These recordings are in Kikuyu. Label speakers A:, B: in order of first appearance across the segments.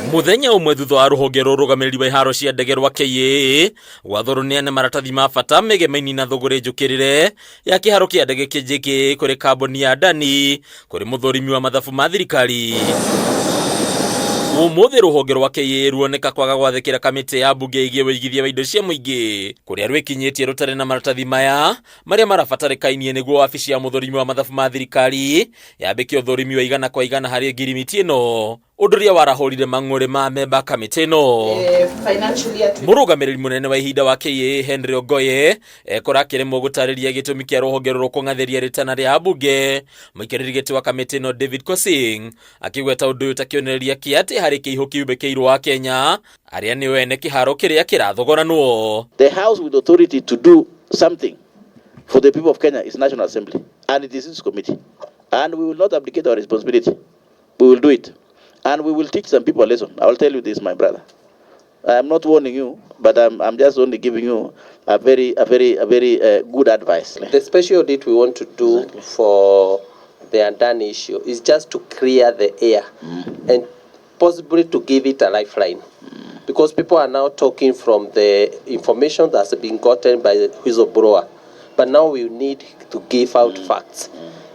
A: Muthenya ũmwe thutha wa rũhonge rwa ũrũgamĩrĩri wa iharo cia ndege rwa KAA gwathwo rũneane maratathi ma bata mĩgemaini na thũgũrĩ njũkĩrĩre ya kĩharo kĩa ndege kĩa JKIA kũrĩ kambuni ya Adani kũrĩ mũthũrimi wa mathabu ma thirikari. Ũmũthĩ rũhonge rwa KAA ruoneka kwaga gwathĩkĩra kamĩtĩ ya mbunge ĩgiĩ ũigithia wa indo cia mũingĩ kũrĩa rwĩkinyĩtie rũtarĩ na maratathi maya marĩa marabatarĩkainie nĩguo wabici ya mũthũrimi wa mathabu ma thirikari yambĩke ũthũrimi wa igana kwa igana harĩ ngirimiti ĩno, ũndũ ũrĩa warahũrire mang'ũrĩ ma memba kamĩtĩ ĩno. Mũrũgamĩrĩri mũnene wa ihinda wa KAA Henry Ogoye ekora akĩremwo gũtarĩria gĩtũmi kĩa rũhonge rũrũ kũng'athĩria rĩtana rĩa ambunge. Mũikarĩri gĩtĩ wa kamĩtĩ ĩno David Kosing akĩgweta ũndũ ũyũ ta kĩonereria kĩa atĩ harĩ kĩihũ kiumbĩkĩirwo a Kenya arĩa nĩo ene kĩharo kĩrĩa kĩrathogoranwo.
B: The house with authority to do something for the people of Kenya is National Assembly, and it is this committee. And we will not abdicate our responsibility. We will do it. And we will teach some people a lesson. I will tell you this, my brother. I am not warning you, but I'm just only giving you a very good advice.
C: The special audit we want to do for the Adani issue is just to clear the air and possibly to give it a lifeline. Because people are now talking from the information that's been gotten by the whistleblower. But now we need to give out facts.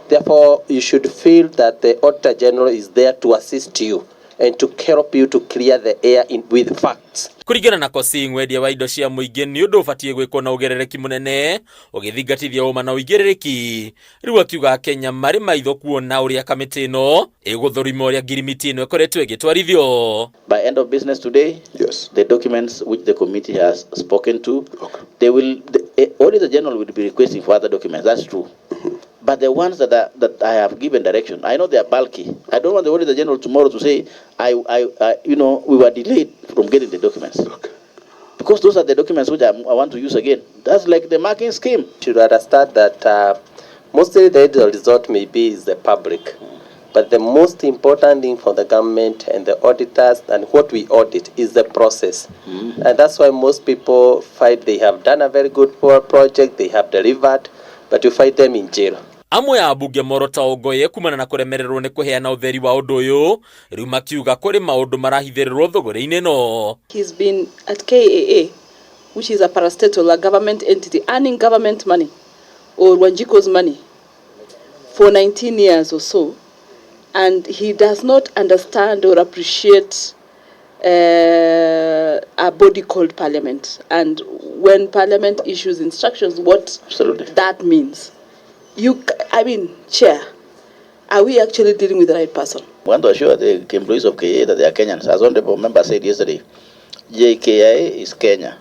C: Therefore, you should feel that the Auditor General is there to assist you and to help you to clear the air with facts.
A: Kũringana na Kosing, wendia wa indo cia mũingĩ nĩ ũndũ ũbatiĩ gwĩkwo na ũgerereki mũnene ũgĩthingatithia ũma na ũigĩrĩrĩki. Rĩu akiuga Kenya marĩ maitho kuona ũrĩa kamĩtĩ ĩno ĩgũthũrima ũrĩa ngirimiti ĩno ĩkoretwo ĩgĩtwarithio.
B: By end of business today, the documents which the committee has spoken to, the Auditor General will be requesting for other documents. That's true. But the ones that I have given direction, I know they are bulky. I don't want the Auditor General tomorrow to say, we were delayed from getting the documents. Because those are the documents which I want to use again. That's like the marking scheme.
C: You should understand that mostly the end result may be is the public. But the most important thing for the government and the auditors and what we audit is the process. And that's why most people find they have done a very good project, they have delivered, but you find them in jail.
A: Amwe a ambunge morota Ogoye kumana na kũremererwo nĩ kũheana ũtheri wa ũndũ ũyũ, rĩu makiuga kũrĩ maũndũ marahithĩrĩrwo thũgũrĩ-inĩ ĩno.
D: He's been at KAA, which is a parastatal, a government entity, earning government money or Wanjiko's money for 19 years or so. And he does not understand or appreciate a body called Parliament. And when Parliament issues instructions, what that means. I mean, Chair, are we actually dealing with the right person?
B: We want to assure the employees of KAA that they are Kenyans. As Honorable Member said yesterday, JKIA is Kenya.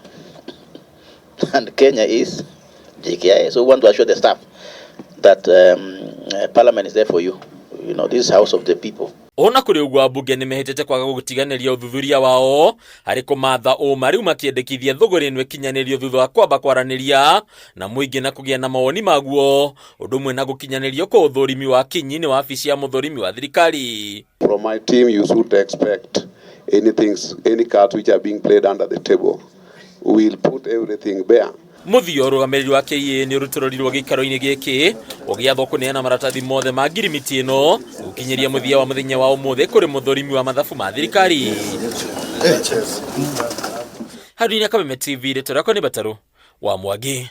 B: And Kenya is JKIA. So we want to assure the staff that Parliament is there for you. This is house of the people.
A: Ona kũrĩ ũguo, ambunge nĩ mehĩtĩte kwaga gũtiganĩria ũthuthuria wao harĩ kũmatha ũma, rĩu makĩendekithia thũgũrĩ ĩno ĩkinyanĩrio thutha wa kwamba kwaranĩria na mũingĩ na kũgĩa na mawoni maguo, ũndũ ũmwe na gũkinyanĩrio kwa ũthũrimi wa kinyi nĩ wabici ya mũthũrimi wa thirikari.
E: From my team, you should expect anything, any cards which are being played under the table. We'll put everything bare.
A: Mũthia ũrũgamĩrĩri wa KAA nĩ ũrutũrũrirwo gĩikaro-inĩ gĩkĩ ũgĩathwo kũneana maratathi mothe ma ngirimiti ĩno gũkinyĩria mũthia wa mũthenya wa ũmũthĩ kũrĩ mũthũrimi wa mathabu ma thirikari. Harũni Kameme TV, rĩtwa rĩakwa nĩ Batarũ wa Mwangi.